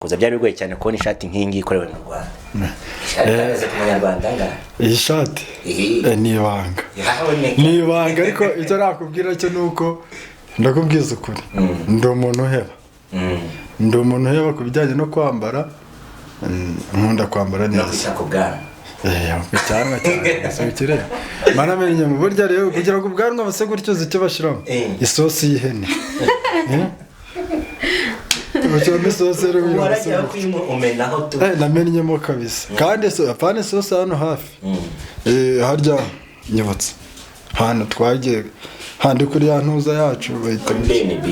Kuza byari bigoye cyane kubona ishati nk'iyi ngiyi ikorewe mu Rwanda. Ishati ihagaze ku manyarwanda angahe? Iyi shati ni ibanga. Yahaboneka. Ni ibanga, ariko icyo nakubwira cyo ni uko ndakubwiza ukuri, ndi umuntu uheba. Ndi umuntu uheba ku bijyanye no kwambara. Nkunda kwambara No neza. Kwita ku bwanwa. Ku cyanwa cyane si ukireba manamenye mu burya rero kugira ngo ubwanwa buse gutyo uzi icyo bashyiramo? Isosi y'ihene. Bashyiramo isosi rero kugira ngo buse Warajya gutyo. Kuyimumenaho tu. Namennyemo kabisa kandi apana isosi hano hafi. Harya nyibutse hano twagiye handi kuri ya ntuza yacu bahita BNB.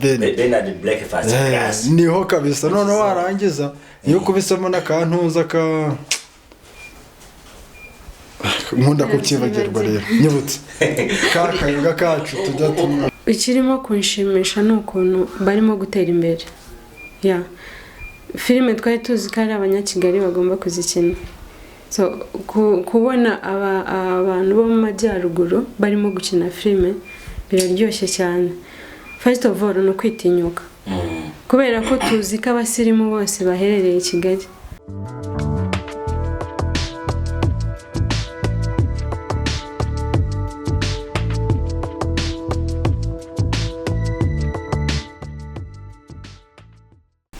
Ben. Bernard Breakfast Class. Niho kabisa. Noneho warangiza iyo ukubisemo n'akantuza ka nkunda kukibagirwa rero, nyibutse ka kayoga kacu tujya tunywa. Ikirimo kunshimisha ni ukuntu barimo gutera imbere ya filime. Twari tuzi ko ari abanyakigali bagomba kuzikina. So, kubona abantu bo mu majyaruguru barimo gukina filime biraryoshye cyane. First of all ni ukwitinyuka, kubera ko tuzi ko abasirimu bose baherereye i Kigali.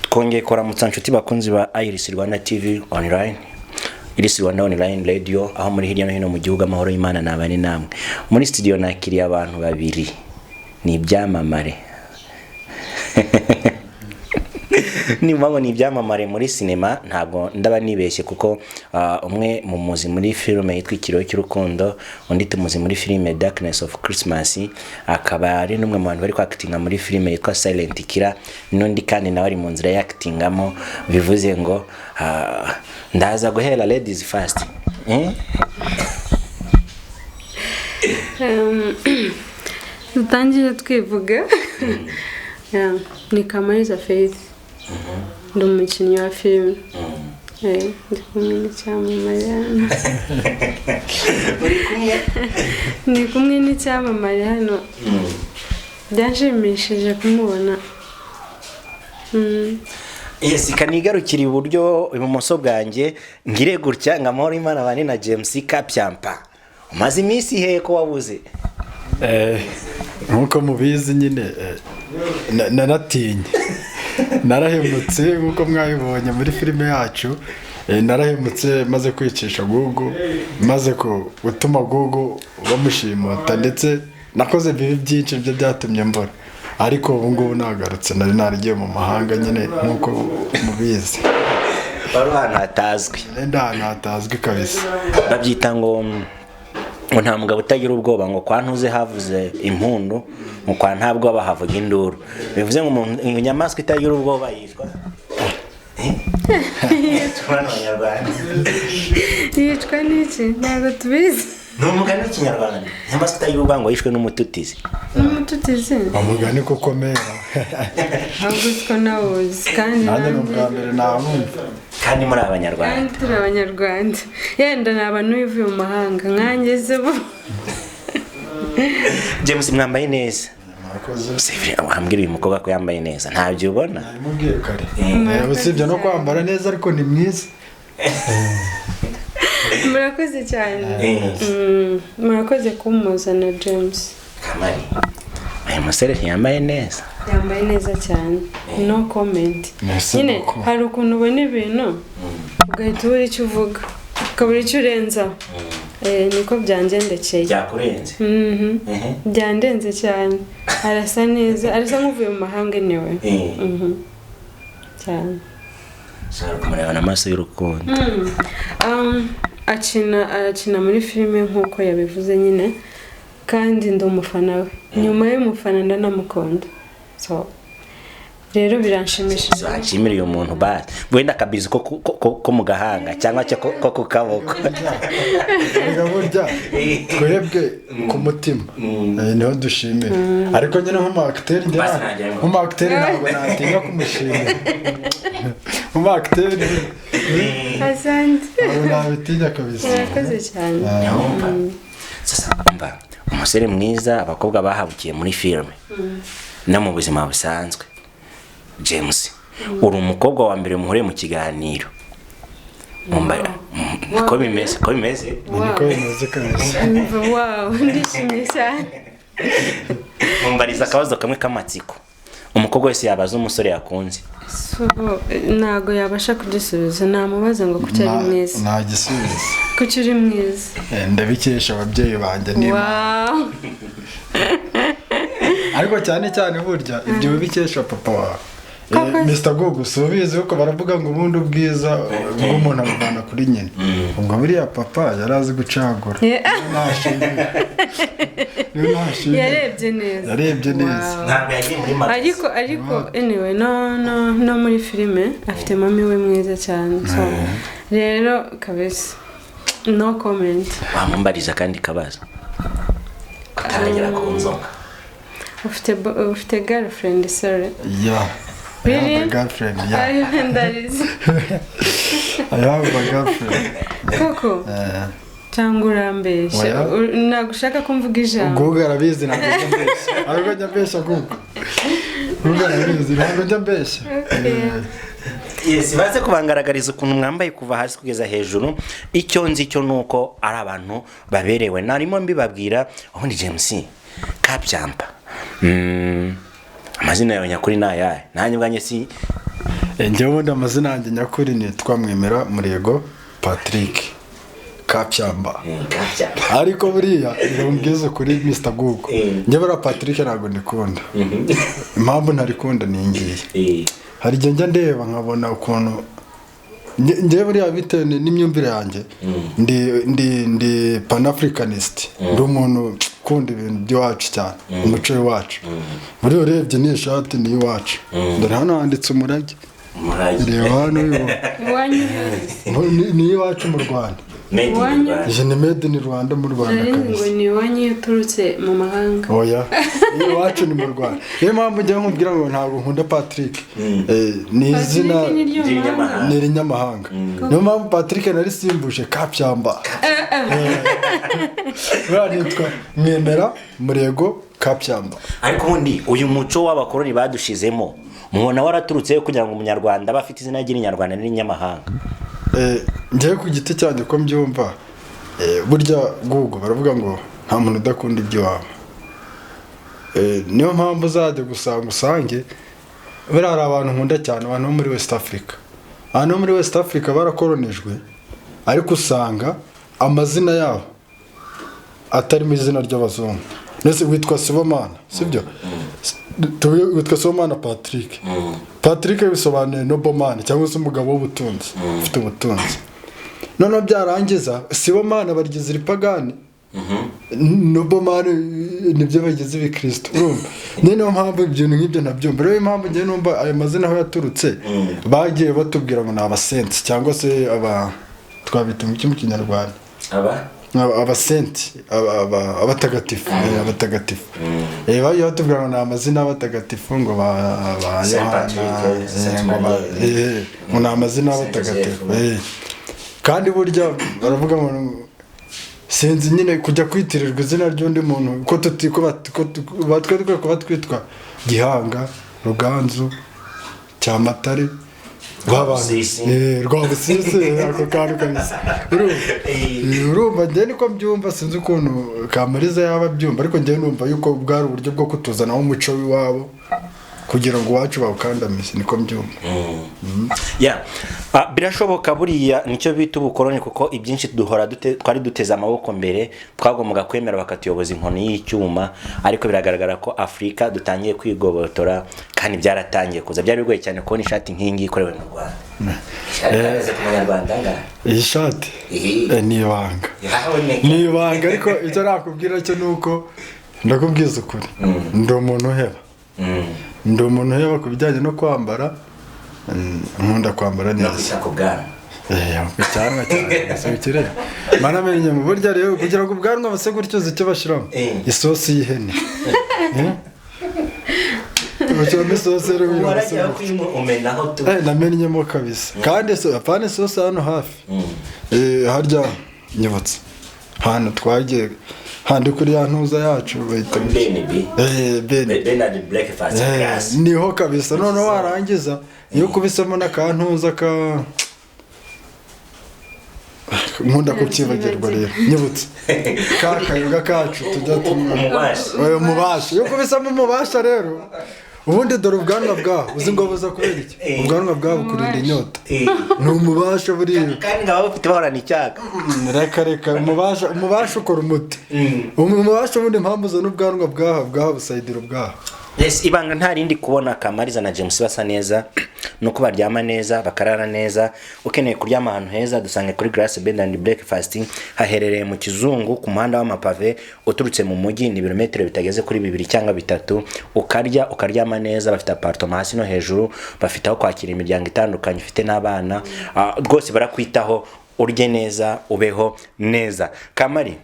Twongeye kuramutsa inshuti bakunzi ba Iris Rwanda TV Online, Iris Rwanda Online Radio, aho muri hirya no hino mu gihugu. Amahoro y'Imana nabane namwe. Muri studio nakiriye abantu babiri, ni ibyamamare. Niba ngo ni ibyamamare muri sinema ntabwo ndaba nibeshye, kuko umwe mumuzi muri filime yitwa Ikiriyo cy'Urukundo, undi tumuzi muri filime Darkness of Christmas, akaba ari n'umwe mu bantu bari kwakitinga muri filime yitwa Silent Killer, n'undi kandi nawe ari mu nzira yakitingamo. Bivuze ngo ndaza guhera ladies first, eh? Dutangire twivuga. Yeah, ni Kamariza Faith, ndi umukinnyi wa filime. Ndi kumwe n'icyamamare hano. Uri kumwe? Ndi kumwe n'icyamamare hano, byanshimishije kumubona. Yes, kanigarukira iburyo ibumoso bwanjye, ngire gutya ngo amahoro y'Imana bane na James Kapyampa. Umaze iminsi hehe ko wabuze? Nk'uko mubizi nyine, naratinye, narahemutse nk'uko mwabibonye muri filime yacu. Narahemutse maze kwicisha Gugu, maze gutuma Gugu bamushimuta, ndetse nakoze bibi byinshi byo byatumye mbura, ariko ubu ngubu nagarutse. Nari naragiye mu mahanga nyine nk'uko mubizi. Wari ahantu hatazwi. Nari ahantu hatazwi kabisa. Babyita ngo nta mugabo utagira ubwoba, ngo kwa ntuze havuze impundu, ngo kwa nta bwoba havuga induru. Bivuze ngo inyamaswa itagira ubwoba yitwa? Eh? Tubona Abanyarwanda. Yicwa n'iki? Ntabwo tubizi. Ni umugani w'Ikinyarwanda, inyamaswa itagira ubwoba ngo yishwe n'umututizi. N'umututizi. Umugani ko ukomera. Ahubwo siko nawuzi kandi. Nanjye ni ubwa mbere nawumva. Kandi muri Abanyarwanda. Kandi turi Abanyarwanda. Yenda ni abantu bivuye mu mahanga nkanjye se bo. James, mwambaye neza. Murakoze. Sivire, wambwira uyu mukobwa ko yambaye neza, ntabyo ubona? Namubwiye kare. Usibye no kwambara neza ariko ni mwiza. Murakoze cyane. Murakoze kumuzana James. Kamari, uyu musore ntiyambaye neza? Yambaye neza cyane, no comment. Merci Nyine beaucoup. hari ukuntu ubona ibintu ugahita ubura icyo uvuga, ukabura icyo urenzaho. Niko byangendekeye. Byakurenze? Mhm. Ehe. Byandenze cyane, arasa neza, arasa nk'uvuye mu mahanga niwe. Cyane. Ushobora kumurebana amaso y'urukundo. Akina muri filime nk'uko yabivuze nyine, kandi ndi umufana we. Nyuma y'umufana ndanamukunda, so rero biranshimishije. Nshimire uyu muntu basi wenda akabizi ko mu gahanga cyangwa cyo ko ku kaboko. Erega burya twebwe ku mutima niho dushimira, ariko nyine nk'umu acteur njye Basi nanjye arimo. Nk'umu acteur ntabwo natinya kumushimira, nk'umu acteur. Asante. Ntabwo nabitinya kabisa. Murakoze cyane. Nyumva sasa, umva umusore mwiza abakobwa bahabukiye muri filime no mu buzima busanzwe, James. Uri umukobwa wa mbere muhuriye mu kiganiro. Ko bimeze, ko bimeze. Niko bimeze kabisa. Wow, ndishimye cyane. Mumbariza akabazo kamwe k'amatsiko umukobwa wese yabaza umusore yakunze. So, ntago yabasha kugisubiza. Namubaza ngo kuki ari mwiza. Nta gisubizo. Kuki uri mwiza? Ndabikesha ababyeyi banjye n'Imana. Wow. Ariko cyane cyane burya ibyo ubikesha papa wawe. Koko. Mr. Gugu, si ubizi kuko baravuga ngo ubundi ubwiza bw'umuntu abuvana kuri nyina. Ubwo buriya papa yari azi gucagura. Yeah. Niyo nashimye. Yarebye neza. Yarebye neza. Wow. Ntabwo yagiye muri magasin. Ariko anyway, no muri filime afite mami we mwiza cyane. So rero kabisa, no comment. Wamumbariza kandi kabazo kataragera ku nzoka. Ufite girlfriend, sorry? Yeah. I have Really? a girlfriend, yeah. Ayo, ndarize. I have a girlfriend. Koko? Cyangwa urambeshya? Oya. Ntabwo ushaka ko mvuga ijambo. Gugu arabizi, ntabwo njya mbeshya. Ntabwo njya mbeshya, Gugu. Gugu arabizi, ntabwo njya mbeshya. Yes, baze kubangaragariza ukuntu mwambaye kuva hasi kugeza hejuru. Icyo nzi cyo ni uko ari abantu baberewe. Narimo mbibabwira ubundi. James Kabyamba, amazina yawe nyakuri ni ayahe? Nanjye ubwanjye si Njyewe ubundi amazina yanjye nyakuri nitwa Mwemera Murego Patrick Kabyamba. Ariko buriya reka mbwize kuri Mr. Google. Njye buriya Patrick ntabwo ndikunda. Impamvu ntarikunda ni iyi ngiyi: hari igihe njya ndeba nkabona ukuntu njyewe buriya bitewe n'imyumvire yanjye, ndi panafricanist, ndi umuntu ukunda ibintu by'iwacu cyane, umuco w'iwacu. Buriya urebye n'iyi shati ni iy'iwacu, dore hano handitse umurage. Umurage. Reba hano ubibona. Iwanyu heza. Ni iy'iwacu mu Rwanda. Made in Iwanyu? Rwanda. Iyi ni made in Rwanda, mu Rwanda. Nari nzi ngo Kabisa. ni iwanyu iyo uturutse mu mahanga. Oya, iwacu ni mu Rwanda. Niyo mpamvu njya nkubwira ngo ntabwo nkunda Patrick. Ni izina Patrick ni ryo ry'inyamahanga. mahanga. Ni irinyamahanga, niyo mpamvu Patrick narisimbuje Kabyamba. Buriya nitwa Mwemera Murego Kabyamba. Ariko ubundi uyu muco w'abakoloni badushizemo, mubona waraturutse kugira ngo umunyarwanda abe afite izina ry'inyarwanda n'irinyamahanga? Njyewe ku giti cyanjye uko mbyumva, burya Google baravuga ngo nta muntu udakunda iby'iwabo. Niyo mpamvu uzajya gusanga usange buriya hari abantu nkunda cyane, abantu bo muri West Africa. Abantu bo muri West Africa barakoronijwe, ariko usanga amazina yabo atarimo izina ry'abazungu. Mbese witwa Sibomana, sibyo? Witwa Sibomana Patrick. Patrick bisobanuye nobleman cyangwa se umugabo w'ubutunzi, ufite ubutunzi. Noneho byarangiza Sibomana baryize iripagani, nobleman nibyo bagize ibikristo. Urumva niyo mpamvu ibintu nk'ibyo ntabyumva. Rero impamvu ngewe numva ayo mazina aho yaturutse, bagiye batubwira ngo ni abasensi cyangwa se aba twabita mu kinyarwanda? Aba Abasenti, abatagatifu, abatagatifu. Bagiye batubwira ngo ni amazina y'abatagatifu, ngo ba Saint Yohana, Patrick, Saint ngo Marie. ngo ni amazina Saint y'abatagatifu. Joseph. Kandi burya baravuga ngo sinzi nyine kujya kwitirirwa izina ry'undi muntu, ko tuti ko batwe dukwiye kuba twitwa Gihanga, Ruganzu, Cyamatare, Rwabusisi. Rwabusisi, ako kantu kabisa. Urumva? Urumva njyewe niko mbyumva. Sinzi ukuntu Kamariza yaba abyumva, ariko njyewe numva yuko bwari uburyo bwo kutuzanaho umuco w'iwabo kugira ngo iwacu bawukandamize. Niko mbyumva. Ya. Birashoboka, buriya nicyo bita ubukoloni, kuko ibyinshi duhora twari duteze amaboko mbere, twagombaga kwemera bakatuyoboza inkoni y'icyuma. Ariko biragaragara ko Afurika dutangiye kwigobotora, kandi byaratangiye kuza. Byari bigoye cyane kubona ishati nk'iyi ngiyi ikorewe mu Rwanda. Ishati ihagaze ku munyarwanda angahe? Iyi shati Iyi. Ni ibanga. Yahaboneka. Ni ibanga, ariko icyo nakubwira cyo ni uko ndakubwiza ukuri, ndi umuntu uheba. Ndi umuntu uheba ku bijyanye no kwambara. Nkunda kwambara No neza. kwita ku bwanwa. Ku cyanwa cyane si ukireba manamenye mu burya rero kugira ngo ubwanwa buse gutyo, uzi icyo bashyiramo? Isosi y'ihene. Bashyiramo isosi rero kugira ngo buse warajya gutyo. umenaho tu. Namennyemo kabisa. Kandi apana isosi hano hafi. Harya nyibutse ahantu twagiye. Handi kuri ya ntuza yacu bahita BNB. BNB. Bernard Breakfast Class. Niho kabisa. Noneho warangiza, iyo ukubisemo n'akantuza ka nkunda kukibagirwa rero, nyibutse ka kayoga kacu tujya tunywa. Umubasha. Oya, umubasha. Iyo ukubisemo umubasha rero, ubundi dore ubwanwa bwaho, uzi ngo buza kubera iki? Ubwanwa bwaho bukurinda inyota. Ni umubasha buriya. Kandi ngaba bafite bahorana icyaka. Reka reka, umubasha, umubasha ukora umuti. Umubasha ubundi, impamvu uzana ubwanwa bwaha bwaha busayidira ubwaha. Yes, ibanga nta rindi kubona Kamariza na James basa neza nuko baryama neza, bakarara neza. Ukeneye kuryama ahantu heza, dusange kuri Grace Bed and Breakfast. Haherereye mu Kizungu, ku muhanda w'amapave uturutse mu mujyi, ni ibirometero bitageze kuri 2 cyangwa 3. Ukarya, ukaryama neza. Bafite apartment hasi no hejuru, bafite aho kwakira imiryango itandukanye, ifite n'abana. Rwose barakwitaho, urye neza, ubeho neza. Kamari,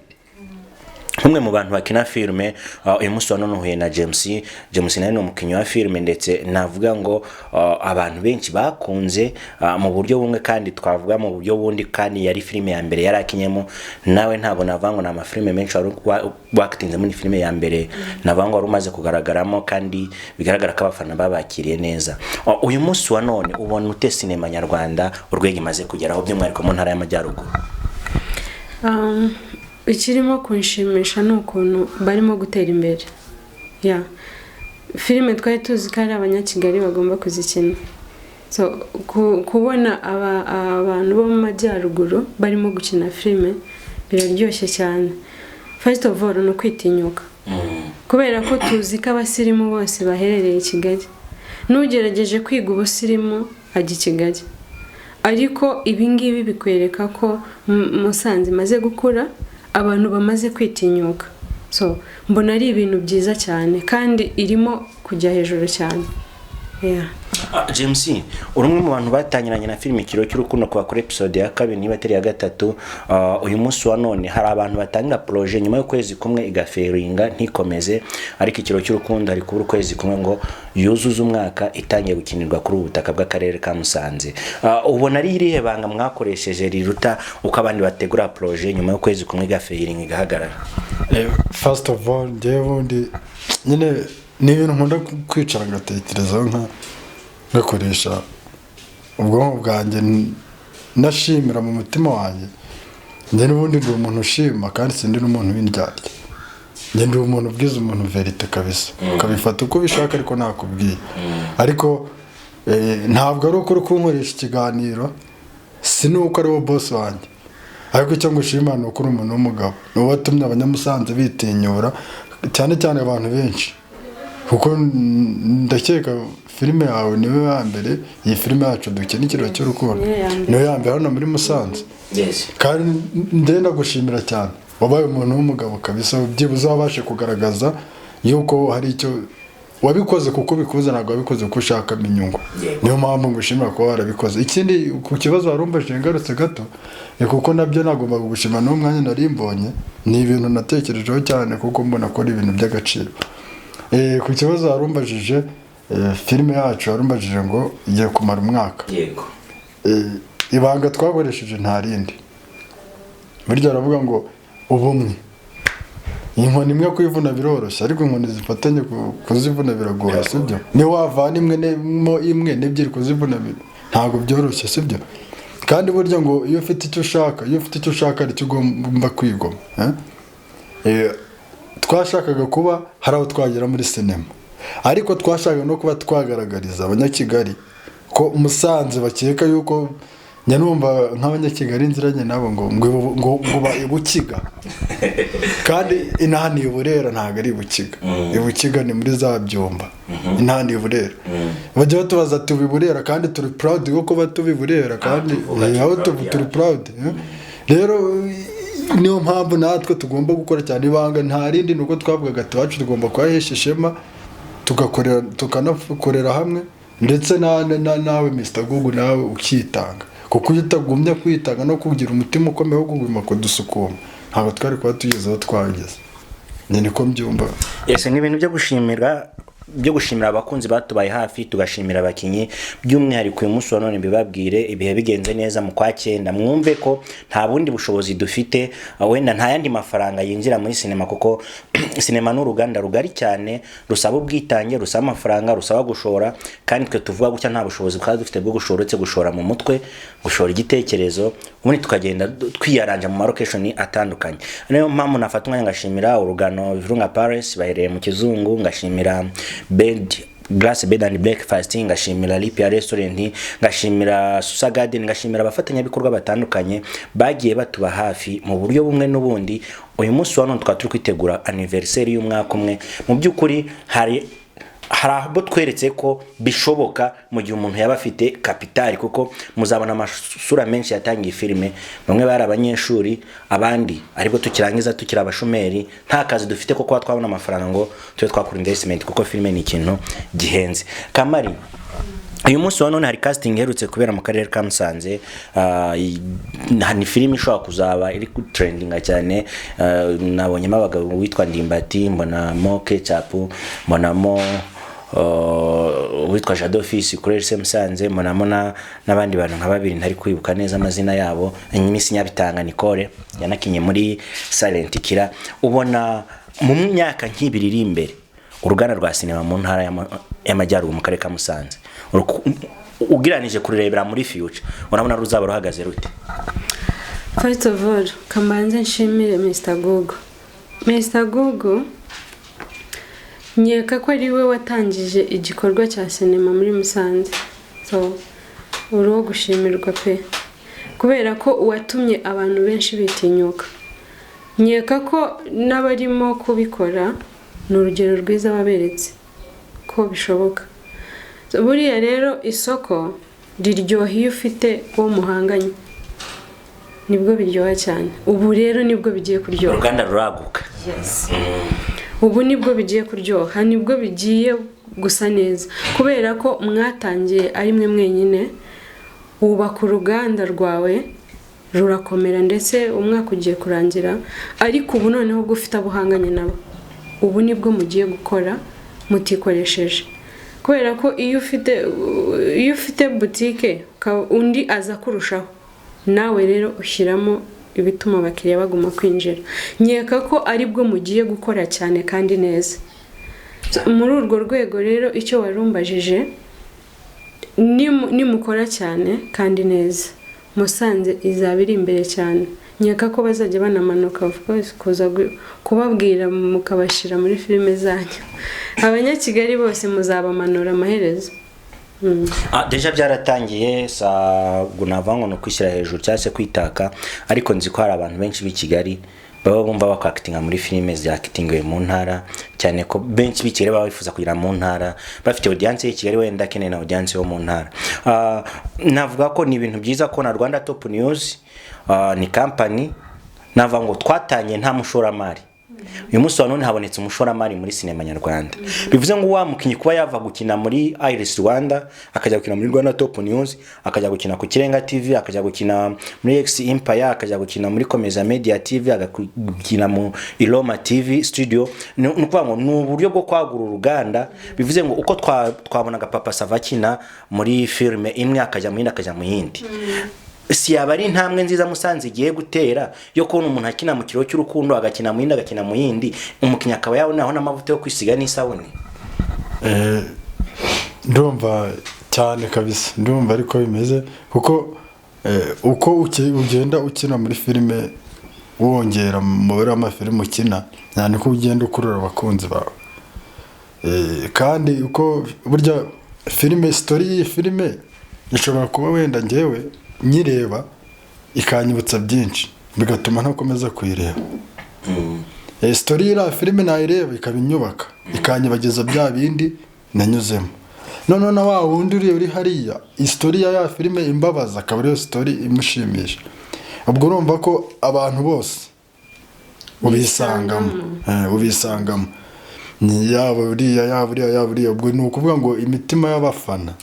nk'umwe mu bantu bakina filime, uyu munsi wa none uhuye na James. James nawe ni umukinnyi wa filime, ndetse navuga ngo abantu benshi bakunze mu buryo bumwe, kandi twavuga mu buryo bundi, kandi yari filime ya mbere yari akinyemo. Nawe ntabwo navuga ngo ni amafilime menshi wari wakitinze muri filime ya mbere, navuga ngo wari umaze kugaragaramo, kandi bigaragara ko abafana babakiriye neza. Uyu munsi wa none ubona ute sinema nyarwanda, urwego imaze kugeraho, by'umwihariko mu Ntara y'Amajyaruguru? Ikirimo kunshimisha ni ukuntu barimo gutera imbere. Ya filime twari tuzi ko ari abanyakigali bagomba kuzikina. So kubona abantu bo mu majyaruguru barimo gukina filime biraryoshye cyane. First of all, ni ukwitinyuka, kubera ko tuzi ko abasirimu bose baherereye i Kigali, n'ugerageje kwiga ubusirimu ajya i Kigali. Ariko ibi ngibi bikwereka ko Musanze imaze gukura, abantu bamaze kwitinyuka. So mbona ari ibintu byiza cyane, kandi irimo kujya hejuru cyane. Yeah. James, uri umwe mu bantu batangiranye na filime Ikiriyo cy'Urukundo kuva kuri episode ya kabiri, niba atari iya gatatu. Uyu munsi wa none hari abantu batangira projet, nyuma y'ukwezi kumwe igafailinga, ntikomeze, ariko Ikiriyo cy'Urukundo hari kubura ukwezi kumwe ngo yuzuze umwaka itangiye gukinirwa kuri ubu butaka bw'akarere ka Musanze. Ubona ari irihe banga mwakoresheje riruta uko abandi bategura projet, nyuma y'ukwezi kumwe igafailinga, igahagarara? First of all, njyewe ubundi nyine ni ibintu nkunda kwicara ngatekerezaho, nka ngakoresha ubwonko bwanjye, nashimira mu mutima wanjye. Njye n'ubundi ndi umuntu ushima, kandi sindi n'umuntu w'indyarya. Njye ndi umuntu ubwiza umuntu vérité kabisa, ukabifata uko ubishaka, ariko nakubwiye. Ariko ntabwo ari uko uri kunkoresha ikiganiro, si nuko ari wo boss wanjye, ariko icyo ngushima ni uko uri umuntu w'umugabo, ni wowe watumye Abanyamusanze bitinyura, cyane cyane abantu benshi, kuko ndakeka filime yawe niwe ya mbere, iyi filime yacu dukina, Ikiriyo cy'Urukundo, Niyo ya mbere. Niyo ya mbere hano muri Musanze. Kandi ndenda gushimira cyane, wabaye umuntu w'umugabo kabisa, byibuze wabashe kugaragaza yuko hari icyo wabikoze kuko ubikuze, ntabwo wabikoze kuko ushakamo inyungu. Niyo mpamvu ngushimira kuba warabikoze. Ikindi, ku kibazo warumbajije, ngarutse gato, ni kuko nabyo nagombaga gushima n'uwo mwanya nari mbonye, ni ibintu natekerejeho cyane, kuko mbona ko ari ibintu by'agaciro. Ku kibazo warumbajije, filime yacu warumbajije ngo igiye kumara umwaka. Yego. Ibanga twakoresheje nta rindi, burya baravuga ngo ubumwe. Inkoni imwe kuyivuna biroroshye, ariko inkoni zifatanye kuzivuna biragoye, sibyo? Niyo wavana imwe mo imwe n'ebyiri, kuzivuna ntabwo byoroshye, sibyo? Kandi burya ngo iyo ufite icyo ushaka, iyo ufite icyo ushaka hari icyo ugomba kwigomwa, eh? Twashakaga kuba hari aho twagera muri sinema, ariko twashakaga no kuba twagaragariza Abanyakigali ko Musanze bakeka yuko, njya numva nk'Abanyakigali nziranye nabo ngo ba Ibukiga, kandi inaha ni i Burera, ntabwo ari Ibukiga. Ibukiga ni muri za Byumba, inaha ni i Burera. Bajya batubaza tuba i Burera, kandi turi proud yo kuba tuba i Burera, kandi tuvuga aho turi tuba proud. Turi proud, eh. Rero niyo mpamvu natwe tugomba gukora cyane. Ibanga nta rindi, ni uko twavugaga ati iwacu tugomba kuhahesha ishema, tugakorera, tukanakorera hamwe, ndetse nawe Mr Google, nawe ukitanga, kuko iyo utagumya kwitanga no kugira umutima ukomeye wo kuguma kudusukuma, ntabwo twari kuba tugeze aho twageze. Njye niko mbyumva. Ese ni ibintu byo gushimira. byo gushimira abakunzi batubaye hafi, tugashimira abakinnyi by'umwihariko. Uyu munsi wa none mbibabwire, ibihe bigenze neza mu kwa cyenda, mwumve ko nta bundi bushobozi dufite, wenda nta yandi mafaranga yinjira muri sinema, kuko sinema ni uruganda rugari cyane rusaba ubwitange, rusaba amafaranga, rusaba gushora. Kandi twe tuvuga gutya nta bushobozi twari dufite bwo gushora, uretse gushora mu mutwe, gushora igitekerezo, ubundi tukagenda twiyaranja mu ma location atandukanye. Niyo mpamvu nafata umwanya ngashimira urugano Virunga Palace bahereye mu Kizungu, ngashimira Bed Glass Bed and Breakfast, ngashimira Lipia Restaurant, ngashimira Susa Garden, ngashimira abafatanyabikorwa batandukanye bagiye batuba hafi mu buryo bumwe n'ubundi. Uyu munsi wa none tukaba turi kwitegura anniversaire y'umwaka umwe. Mu by'ukuri hari aho tweretse ko bishoboka mu gihe umuntu yaba afite kapitali, kuko muzabona amasura menshi yatangiye filime, bamwe bari abanyeshuri, abandi aribwo tukirangiza tukiri abashomeri, nta kazi dufite ko kuba twabona amafaranga ngo tube twakora investment, kuko filime ni ikintu gihenze. Kamari, uyu munsi wa none hari casting iherutse kubera mu karere ka Musanze. Ni filime ishobora kuzaba iri trendinga cyane. Nabonyemo abagabo witwa Ndimbati, mbonamo Ketchup, mbonamo uwitwa Jado Fils kuri RC Musanze, mbonamo n'abandi bantu nka babiri ntari kwibuka neza amazina yabo. Miss Nyabitanga Nicole yanakinye muri Silent Killer. Ubona mu myaka nk'ibiri iri imbere uruganda rwa sinema mu ntara y'Amajyaruguru, mu karere ka Musanze, ugereranije kururebera muri future, urabona ruzaba ruhagaze rute? First of all, kamanze nshimire Mr Google. Mr Google nkeka ko ari we watangije igikorwa cya sinema muri Musanze, so uri uwo gushimirwa pe, kubera ko watumye abantu benshi bitinyuka. Nkeka ko n'abarimo kubikora ni urugero rwiza waberetse ko bishoboka. So, buriya rero isoko riryoha iyo ufite uwo muhanganye, nibwo biryoha cyane. Ubu rero nibwo bigiye kuryoha. Uruganda ruraguka. Ubu nibwo bigiye kuryoha, nibwo bigiye gusa neza, kubera ko mwatangiye ari mwe mwenyine, wubaka uruganda rwawe rurakomera, ndetse umwaka ugiye kurangira. Ariko ubu noneho ubwo ufite abo uhanganye nabo, ubu nibwo mugiye gukora mutikoresheje, kubera ko iyo ufite butike undi aza kurushaho, nawe rero ushyiramo ibituma abakiriya baguma kwinjira. Nkeka ko aribwo mugiye gukora cyane kandi neza. So, muri urwo rwego rero, icyo warumbajije, nimukora cyane kandi neza, Musanze izaba iri imbere cyane. Nkeka ko bazajya banamanuka, of course, kuza kubabwira mukabashyira muri filime zanyu. Abanyakigali bose muzabamanura amaherezo. Déjà byaratangiye. Sa navuga ngo ni ukwishyira hejuru cyangwa se kwitaka, ariko nzi ko hari abantu benshi b'i Kigali baba bumva bakwakitinga muri filime zakitingiwe mu ntara, cyane ko benshi b'i Kigali baba bifuza kugera mu ntara, bafite audience y'i Kigali, wenda akeneye na audience yo mu ntara. Navuga ko ni ibintu byiza ko na Rwanda Top News, ni company navuga ngo twatangiye nta mushoramari. Uyu munsi wa none habonetse umushoramari muri sinema nyarwanda, bivuze ngo wa mukinnyi kuba yava gukina muri Iris Rwanda akajya gukina muri Rwanda Top News, akajya gukina ku Kirenga TV, akajya gukina muri X Empire, akajya gukina muri Komeza Media TV, agakina mu Iroma TV Studio, ni ukuvuga ngo ni uburyo bwo kwagura uruganda. Bivuze ngo uko twabonaga Papa Sava akina muri filime imwe, akajya mu yindi, akajya mu yindi, si yaba ari intambwe nziza Musanze igiye gutera yo kubona umuntu akina mu Kiriyo cy'Urukundo, agakina mu yindi, agakina mu yindi, umukinnyi akaba yabonaho n'amavuta yo kwisiga n'isabune? Ndumva cyane kabisa, ndumva ariko bimeze, kuko uko ugenda ukina muri filime, wongera umubare w'amafilime ukina, cyane ko ugenda ukurura abakunzi bawe. Kandi uko burya filime, story y'iyi filime ishobora kuba wenda ngewe nyireba ikanyibutsa byinshi, bigatuma ntakomeza kuyireba. Story y'iriya filime nayireba ikaba inyubaka, ikanyibagiza bya bindi nanyuzemo. Noneho na wa wundi uri hariya, i story ya filime imbabaza akaba ariyo story imushimisha. Ubwo urumva ko abantu bose ubisangamo. Ubisangamo. Ni yaba uriya, yaba uriya, yaba uriya. Ubwo ni ukuvuga ngo imitima y'abafana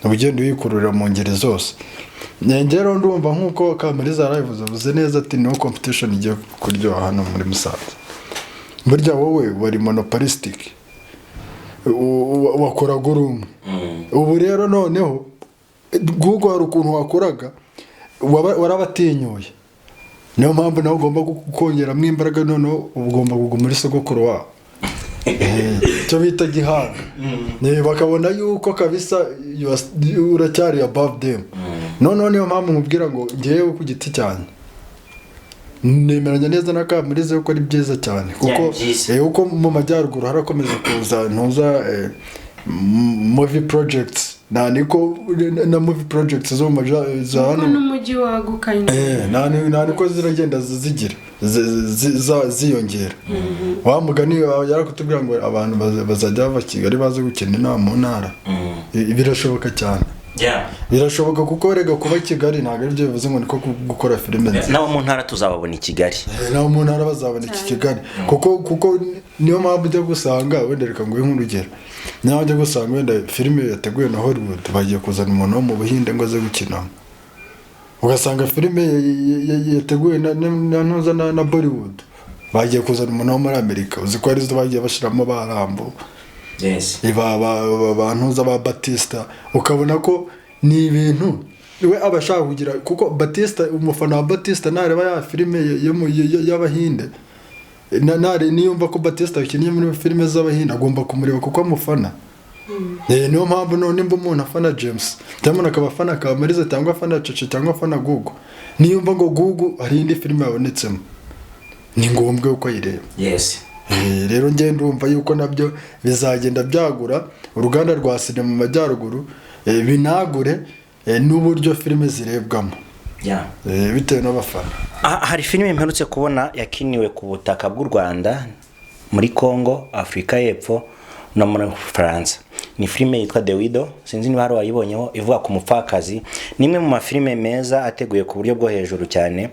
uba ugenda uyikururira mu ngeri zose. Rero ndumva nk'uko Kamariza yarabivuze, avuze neza ati no competition igiye kuryoha hano muri Musanze. Burya wowe wari monopolistic. Wakoraga uri umwe. Ubu rero noneho Google hari ukuntu wakoraga, warabatinyuye. Niyo mpamvu nawe ugomba kongeramo imbaraga. Noneho ugomba kuguma muri sogokuru wabo, icyo bita gihanga. Bakabona yuko kabisa uracyari above them. Noneho niyo mpamvu nkubwira ngo ngewe ku giti cyanjye nemeranya neza na Kamariza yuko ari byiza cyane, kuko Yeah, byiza. Kuko mu majyaruguru harakomeza kuza ntuza movie projects, nta niko na movie projects zo mu za Kuko hano n'umujyi waguka nyine. Nta niko ziragenda zigira ziyongera. Wa mugani yarakutubwira ngo abantu bazajya bava Kigali baze gukina inama mu ntara. Birashoboka cyane. Birashoboka, kuko rega kuba Kigali ntabwo aribyo bivuze ngo niko gukora filime nziza. Nabo mu ntara tuzababona i Kigali. Naho mu ntara bazabona iki Kigali, kuko niyo mpamvu ujya gusanga wenda, reka nguhe nk'urugero, niyo mpamvu ujya gusanga wenda filime yateguwe na Hollywood bagiye kuzana umuntu wo mu Buhinde ngo aze gukinamo, ugasanga filime yateguwe na ntuza na Bollywood bagiye kuzana umuntu wo muri Amerika. Uzi ko arizo bagiye bashyiramo ba Rambo, ba ntuza, ba Batista, ukabona ko ni ibintu we aba ashaka kugira, kuko Batista, umufana wa Batista nareba ya filime y'Abahinde, niyumva ko Batista yakinnye muri filime z'Abahinde, agomba kumureba kuko amufana. Niyo mpamvu none nimba umuntu afana James, cyangwa umuntu akaba afana Kamariza, cyangwa afana Cece, cyangwa afana Gugu, niyumva ngo Gugu hari indi filime yabonetsemo, ni ngombwa yuko ayireba. Rero njye ndumva yuko nabyo bizagenda byagura uruganda rwa sinema mu majyaruguru, binagure n'uburyo filime zirebwamo, bitewe n'abafana. Hari filime mperutse kubona yakiniwe ku butaka bw'u Rwanda, muri Congo, Afurika y'Epfo no muri Faransa. Ni filime yitwa The Widow, sinzi niba hari uwayibonyeho, ivuga ku mupfakazi. Ni imwe mu mafilime meza ateguye ku buryo bwo hejuru cyane.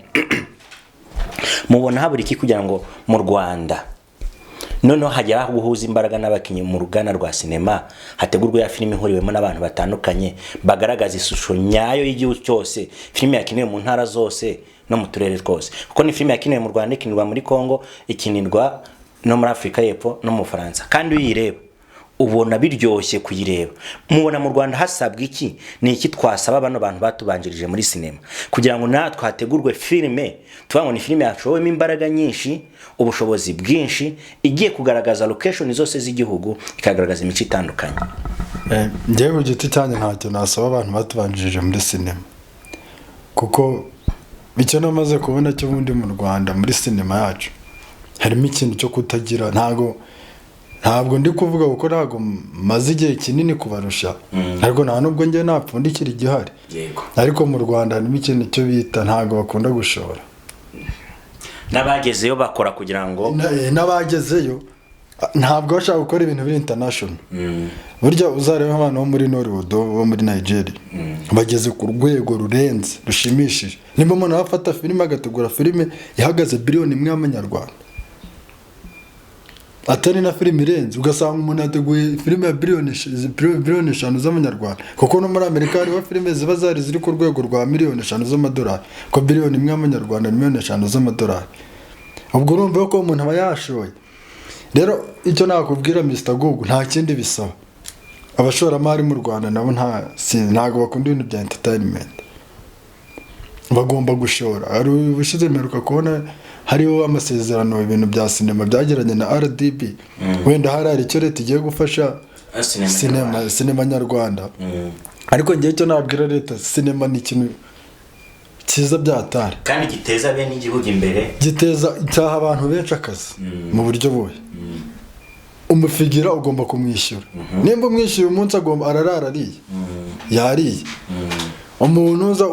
Mubona habura iki kugira ngo mu Rwanda noneho hagera aho guhuza imbaraga n'abakinnyi mu ruganda rwa sinema, hategurwa ya filime ihuriwemo n'abantu batandukanye, bagaragaza ishusho nyayo y'igihugu cyose, filime yakiniwe mu ntara zose no mu turere twose? Kuko ni filime yakiniwe mu Rwanda, ikinirwa muri Congo, ikinirwa no muri Afurika y'Epfo no mu Bufaransa, kandi iyo uyireba ubona biryoshye kuyireba. Mubona mu Rwanda hasabwa iki? Ni iki twasaba bano bantu batubanjirije muri sinema kugira ngo natwe hategurwe filime tuvuga ngo ni filime yashowemo imbaraga nyinshi, ubushobozi bwinshi, igiye kugaragaza location zose z'igihugu, ikagaragaza imico itandukanye? Njyewe ku giti cyanjye ntacyo nasaba abantu batubanjirije muri sinema, kuko icyo namaze kubona cyo ubundi mu Rwanda muri sinema yacu harimo ikintu cyo kutagira, ntabwo ndi kuvuga kuko ntabwo maze igihe kinini kubarusha, ariko nta nubwo njye napfundikira igihari. Ariko mu Rwanda harimo ikintu cyo bita ntabwo bakunda gushora. N'abagezeyo bakora kugira ngo N'abagezeyo ntabwo bashaka gukora ibintu biri international. Burya uzareba abantu bo muri Nollywood, bo muri Nigeria, bageze ku rwego rurenze rushimishije. Nimba umuntu afata filime, agategura filime ihagaze 1 biliyoni y'amanyarwanda, atari na filime irenze, ugasanga umuntu yateguye filime ya 5 biliyoni z'amanyarwanda, kuko no muri Amerika hariho filime ziba zari ziri ku rwego rwa 5 miliyoni z'amadolari, ko 1 biliyoni y'amanyarwanda ni 5 miliyoni z'amadolari. Ubwo urumva ko umuntu aba yashoye. Rero icyo nakubwira, Mr Google, nta kindi bisaba. Abashoramari mu Rwanda nabo ntabwo bakunda ibintu bya entertainment, bagomba gushora. Hari ubushize mperuka kubona hariho amasezerano ibintu bya sinema byagiranye na RDB. Wenda hari icyo leta igiye gufasha sinema nyarwanda. Ariko ngewe icyo nabwira leta, sinema ni ikintu cyiza byatari kandi giteza bene igihugu imbere. Giteza, cyaha abantu benshi akazi mu buryo bubi. Umufigira ugomba kumwishyura, nimba umwishyuye umunsi agomba ararara ariye, yariye. Umuntu uza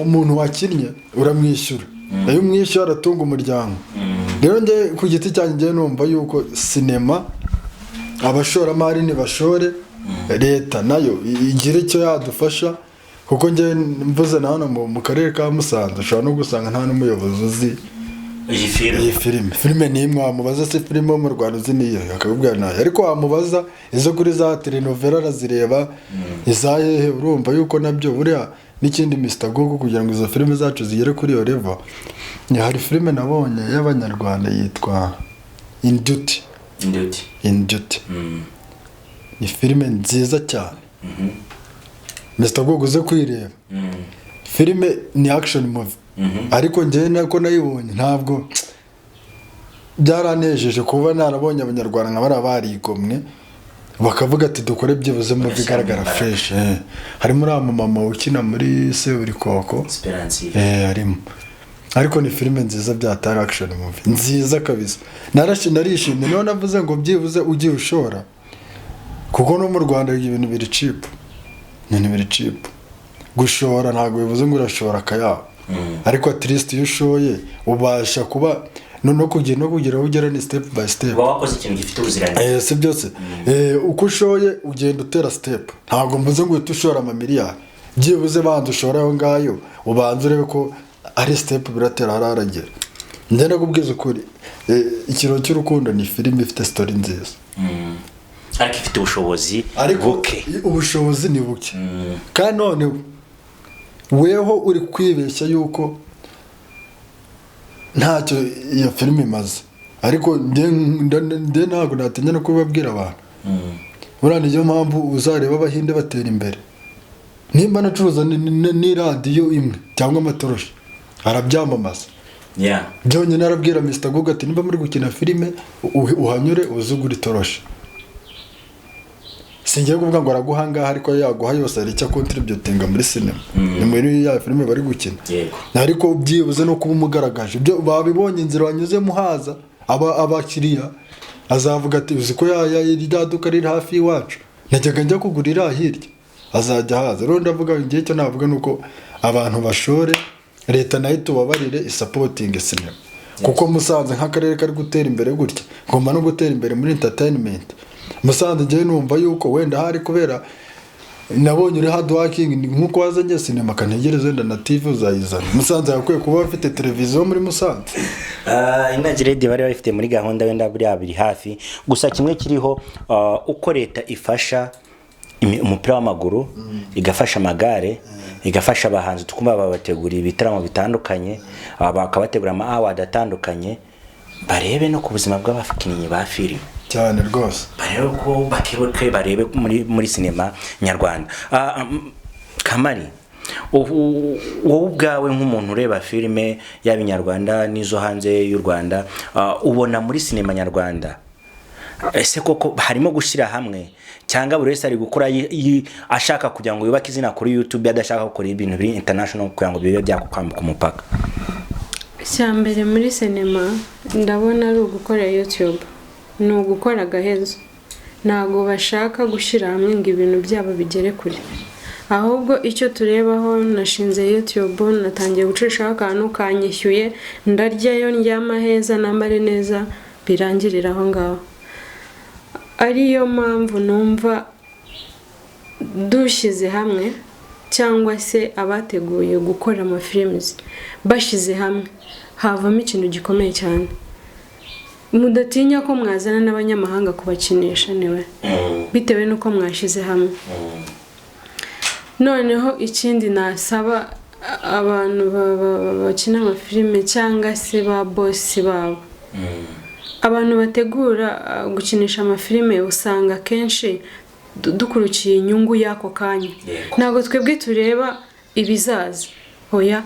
umuntu wakinnye uramwishyura, iyo umwishyura aratunga umuryango. Rero njye ku giti cyanjye njye numva yuko sinema abashoramari ntibashore, leta nayo igire icyo yadufasha, kuko njye mvuze na hano mu karere ka Musanze ushobora no gusanga nta n'umuyobozi uzi iyi filime. Iyi filime ni imwe wamubaza se filime yo mu Rwanda uzi niyo, akakubwira nayo. Ariko wamubaza izo kuri za telenovela arazireba, iza hehe. Urumva yuko nabyo buriya n'ikindi, Mr Google, kugira ngo izo filime zacu zigere kuri iyo level. Hari filime nabonye y'Abanyarwanda yitwa In Duty. Induti. In Duty ni filime nziza cyane. Mr Google, uze kuyireba. Filime ni action movie, ariko njyewe nako nayibonye, ntabwo byaranejeje kuba narabonye Abanyarwanda nka bariya barigomwe, bakavuga ati: "Dukore byibuze movie igaragara fresh." Harimo uriya mumama ukina muri Seburikoko. Esperance. Harimo, ariko ni filime nziza byatari, action movie nziza kabisa. Narishimye, niyo navuze ngo byibuze ugiye ushora, kuko no mu Rwanda ibintu biri cheap, ibintu biri cheap. Gushora ntabwo bivuze ngo urashora akayabo, ariko at least iyo ushoye ubasha kuba no kugira no kugira aho ugera, ni step by step. Uba wakoze ikintu gifite ubuziranenge. Si byose. Uko ushoye ugenda utera step. Ntabwo mvuze ngo uhite ushora amamiliyari, byibuze banza ushore ayo ngayo, ubanze urebe ko ari step biratera hari haragera. Njye ndakubwiza ukuri, Ikiriyo cy'Urukundo ni filime ifite story nziza. Ariko ifite ubushobozi Ariko buke. Ubushobozi ni buke, kandi noneho weho uri kwibeshya yuko ntacyo iyo filime imaze, ariko njye ntabwo natinya no kubibabwira abantu. Buriya niyo mpamvu uzareba Abahinde batera imbere. Nimba nacuruza n'iradiyo imwe cyangwa amatoroshi, arabyamamaza. Byonyine arabwira Mr Google ati: "Niba muri gukina filime, uhanyure uze ugura itoroshi." Singiye kuvuga ngo araguha ngaha, ariko yaguha yose hari icyo acontributinga muri sinema, ni muri ya filime bari gukina. Ariko byibuze no kuba umugaragaje ibyo babibonye, inzira wanyuzemo haza aba abakiriya, azavuga ati: "Uzi ko ya duka riri hafi y'iwacu najyaga njya kugurira hirya?" Azajya haza. Rero ndavuga, igihe cyo navuga ni uko abantu bashore, leta nayo itubabarire isupportinge sinema, kuko Musanze nk'akarere kari gutera imbere gutya, ngomba no gutera imbere muri entertainment. Musanze ngewe numva yuko wenda hari kubera nabonye uri hard working, ni nk'uko wazanye sinema, kantegereze wenda na TV uzayizana. Musanze yakwiye kuba bafite televiziyo muri Musanze. Inagiredi bari babifite muri gahunda, wenda buriya biri hafi. Gusa kimwe kiriho, uko leta ifasha umupira w'amaguru, igafasha amagare, igafasha abahanzi, tukumva babateguriye ibitaramo bitandukanye, bakabategura ama award atandukanye, barebe no ku buzima bw'abakinnyi ba filime. Cyane rwose. Barebe ko bakebuke, barebe muri sinema nyarwanda. Kamari, wowe ubwawe nk'umuntu ureba filime, yaba inyarwanda n'izo hanze y'u Rwanda, ubona muri sinema nyarwanda ese koko harimo gushyira hamwe, cyangwa buri wese ari gukora ashaka kugira ngo yubake izina kuri YouTube, adashaka gukora ibintu biri international kugira ngo bibe byakwambuka umupaka? Icya mbere muri sinema ndabona ari ugukora YouTube, ni ugukora agahezo. Ntabwo bashaka gushyira hamwe ngo ibintu byabo bigere kure, ahubwo icyo turebaho: nashinze YouTube, natangiye gucishaho akantu kanyishyuye, ndaryayo, ndyama heza, nambare neza, birangirira aho ngaho. Ariyo mpamvu numva dushyize hamwe, cyangwa se abateguye gukora amafilms bashyize hamwe, havamo ikintu gikomeye cyane. Mudatinya ko mwazana n'abanyamahanga kubakinisha, niwe bitewe n'uko mwashyize hamwe. Noneho ikindi nasaba abantu bakina amafilime cyangwa se ba boss babo, abantu bategura gukinisha amafilime, usanga akenshi dukurikiye inyungu y'ako kanya. Ntabwo twebwe tureba ibizaza. Oya,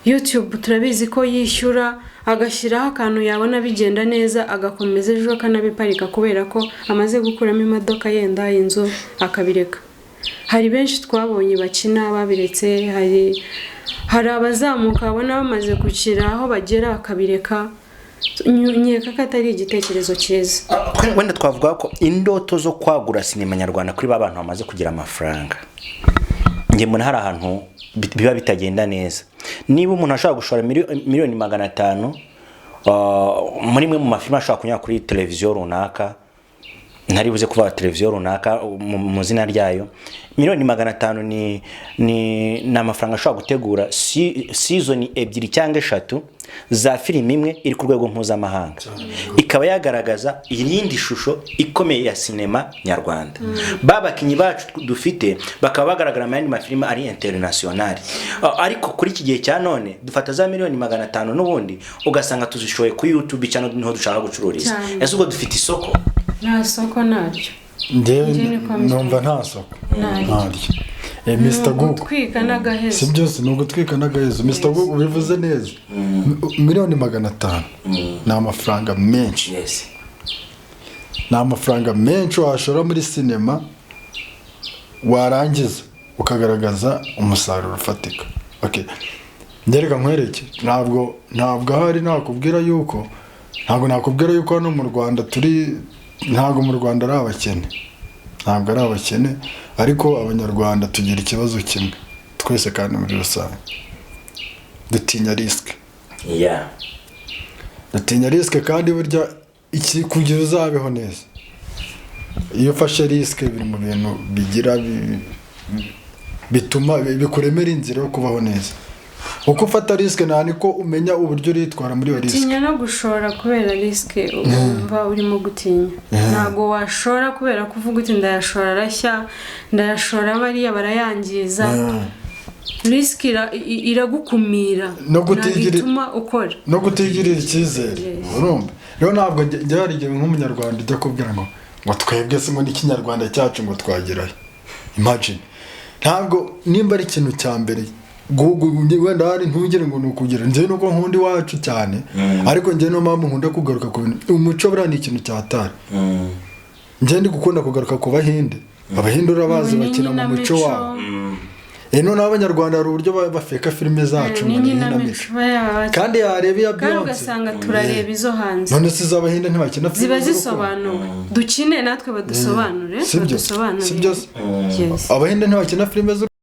YouTube turabizi ko yishyura, agashyiraho akantu, yabona bigenda neza agakomeza, ejo akanabiparika kubera ko amaze gukuramo imodoka, yenda inzu, akabireka. Hari benshi twabonye bakina babiretse, hari abazamuka babona bamaze gukira aho bagera bakabireka. Nkeka ko atari igitekerezo cyiza. Wenda twavuga ko indoto zo kwagura sinema nyarwanda kuri ba bantu bamaze kugira amafaranga, njye mbona hari ahantu biba bitagenda neza. Niba umuntu ashobora gushora miliyoni 500 muri imwe mu mafilime ashobora kunyura kuri televiziyo runaka. Ntari buze kuvuga televiziyo runaka mu zina ryayo. 500,000 ni amafaranga ashobora gutegura season ebyiri cyangwa eshatu za filime imwe iri ku rwego mpuzamahanga, ikaba yagaragaza iyindi shusho ikomeye ya sinema nyarwanda. Ba bakinnyi bacu dufite bakaba bagaragara mu yandi mafilime ari international. Ariko kuri iki gihe cya none dufata za 500,000 n'ubundi ugasanga tuzishoye kuri YouTube cyangwa niho dushaka gucururiza. Cyane. Ese ubwo dufite isoko? Nta soko naryo. Njyewe Njye niko mbyumva. numva nta soko. Ntaryo. Ntaryo. Mr Google Gutwika n'agahezo. Si byose, ni ugutwika n'agahezo. Mr Google, ubivuze neza. 500,000 ni amafaranga menshi. Ni amafaranga menshi washora muri sinema, warangiza ukagaragaza umusaruro ufatika. Okay. Ngereka nkwereke, ntabwo ahari nakubwira yuko, ntabwo nakubwira yuko hano mu Rwanda turi, ntabwo mu Rwanda ari abakene, ntabwo ari abakene, ariko Abanyarwanda tugira ikibazo kimwe twese kandi muri rusange: dutinya risk. Dutinya risk, kandi burya iki kugira uzabeho neza, iyo ufashe risk biri mu bintu bigira bituma bikuremera inzira yo kubaho neza. Uko ufata risk nta niko umenya uburyo uritwara muri iyo risk. Utinya no gushora kubera risk wumva urimo gutinya. Ntabwo washora kubera ko uvuga uti: "Ndayashora arashya, ndayashora bariya barayangiza." Risk iragukumira. No Ntabwo ituma ukora. No kutigirira icyizere. Yes. Urumva rero, ntabwo njye hari igihe nk'Umunyarwanda ujya kubwira ngo twebwe se ngo n'Ikinyarwanda cyacu ngo twagerayo. Imagine, ntabwo nimba ari ikintu cya mbere Google, wenda hari ntugire ngo ni ukugira njyewe nuko nkunda iwacu cyane, ariko njyewe niyo mpamvu nkunda kugaruka ku bintu umuco. Buriya ni ikintu cyatari njyewe ndi gukunda kugaruka ku Bahinde. Abahinde urabazi, Ni bakina mu muco inkinamico. wabo. Noneho Abanyarwanda hari uburyo bafeka filime zacu Ni ngo ni inkinamico. inkinamico, kandi yareba iya Kandi Beyonce. ugasanga turareba izo hanze. None se iz'Abahinde ntibakina filime Ziba z'urukundo? zisobanuwe. Dukine natwe, badusobanure. Sibyo? Badusobanurire. Sibyo se? Yes. Abahinde ntibakina filime z'urukundo?